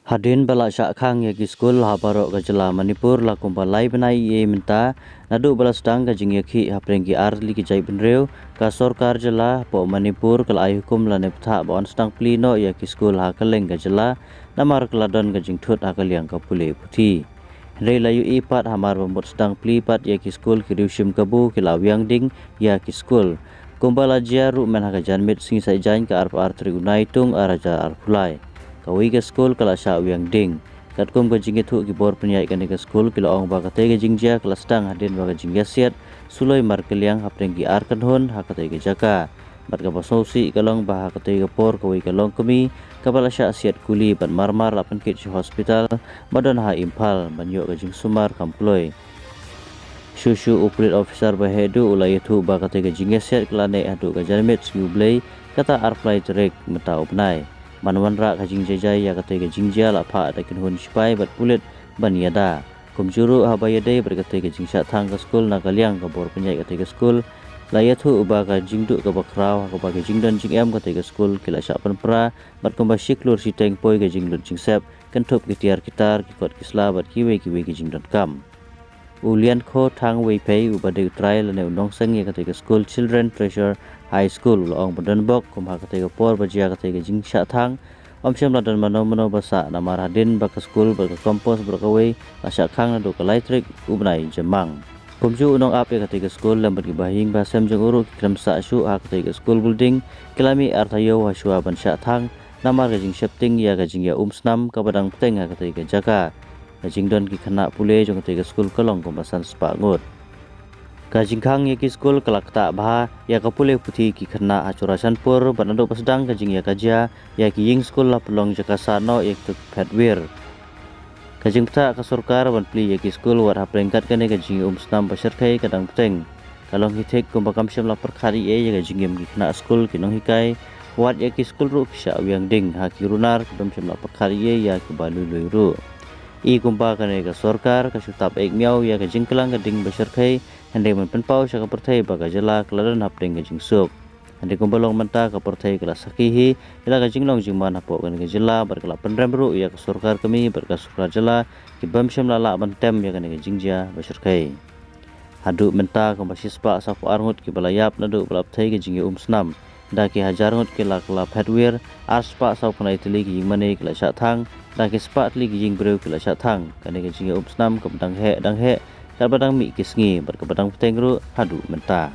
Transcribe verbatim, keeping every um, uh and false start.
Hadien ba la shah khang ïa ki skul ha baroh ka jylla Manipur la kumba lai bnai ei ei mynta, naduh ba la sdang ka jingïakhih hapdeng ki artylli ki jaitbynriew, ka sorkar jylla hapoh Manipur ka la ai hukum lane bthah ba yn sdang plie noh ïa ki skul ha kylleng ka jylla, namar ka la don ka jingthut ha ka liang ka pule puthi. Hynrei la ïohi pat hamar ba mut sdang plie pat ïa ki skul, ki riewshim kabu ki la wiang ding ïa ki skul. Kumba la jia ruh mynha ka janmiet sngi Saitjaiñ ka arphew ar tarik u Naitung ar hajar arphew lai, kawei ka skul ka la shah wiang ding. Katkum ka jingïathuh ki bor pynïaid kane ka skul, ki la ong ba katei ka jingjia ka la sdang hadien ba ka jingïasiat suloi markylliang hapdeng ki ar kynhun ha katei ka jaka. Bad kaba sngewsih ka long ba ha katei ka por kawei ka longkmie kaba la shah siat kuli bad marmar la pynkit sha hospital ba don ha Imphal ban ïoh ka jingsumar kham kloi. Shuh shuh u police officer ba heh duh u la ïathuh ba katei ka jingïasiat ka la neh haduh ka janmiet sngi U Blei, kata arphew lai tarik mynta u bnai. Ban wanrah ka jingjia jai ïa katei ka jingjia la phah da ki kynhun shipai bad pulit ban ïada. Kumjuh ruh haba ïadei bad katei ka jingshah thang ka skul, na ka liang ka bor pynïaid katei ka skul la ïathuh ba ka jingduh kaba khraw ha kaba ka jingdon jingem katei ka skul ki la shah pynpra, bad kumba shi klur shiteng poi ka jinglut jingsep, kynthup ki tiar ki tar, ki kot ki sla bad kiwei kiwei ki jingdonkam. U Liankhothang Weiphei, uba dei u trai lane u nongseng ïa katei ka skul, Children Treasure High School, u la ong ba don bok kum ha katei ka por ba jia katei ka jingshah thang, ym shym la don mano mano ba sah, namar hadien ba ka skul bad ka compound baroh kawei la shah khang naduh ka lai tarik u bnai Jymmang. Kumjuh u nongap ïa katei ka skul lem bad ki bahaïing bahasem jong u ruh ki khlem sah shuh ha katei ka skul building, ki la mih ar taïew ha shuwa ban shah thang, namar ka jingsheptieng ïa ka jingïaumsnam kaba dang bteng ha katei ka jaka. Ka jingdon ki khynnah pule jong katei ka skul ka long kumba san spah ngut. Ka jingkhang ïa ki skul ka la ktah bha ïa ka pule puthi ki khynnah ha Churachandpur, bad naduh ba sdang ka jingïakajia ïa ki ïing skul la pynlong jaka sah noh ïa kitu ki phetwir. Ka jingbthah ka sorkar ban plie ïa ki skul wat hapdeng kat kane ka jingïaumsnam ba shyrkhei ka dang bteng. Ka long hi thik kumba kam shym la pyrkhat ei ei ïa ka jingim ki khynnah skul, ki nonghikai, wat ïa ki skul ruh ki shah wiang ding ha ki runar, ki bym shym la pyrkhat ei ei ïa kiba lui lui ruh. I kumba kane ka sorkar ka shu tap ek miaw ïa ka jingklang ka ding ba shyrkhei, hynrei ban pynpaw sha ka pyrthei ba ka jylla ka la don hapdeng ka jingsuk. Hynrei kumba long mynta ka pyrthei ka la sakhi hi ïa la ka jinglong jingman hapoh kane ka jylla, bad ka la pynrem ruh ïa ka sorkar kmie bad ka sorkar jylla, ki bym shym la lah ban tem ïa kane ka jingjia ba shyrkhei. Haduh mynta kumba shispah sawphew ar ngut kiba la ïap naduh ba la pynthei ka jingïaumsnam. Da ki hajar ngut ki la kylla phetwir, arspah sawphew khyndai tylli ki ïingmane ki la shah thang, da ki spah tylli ki ïingbriew ki la shah thang. Kane ka jingïaumsnam kaba dang heh dang heh, katba dang mih ki sngi bad kaba dang bteng ruh haduh mynta.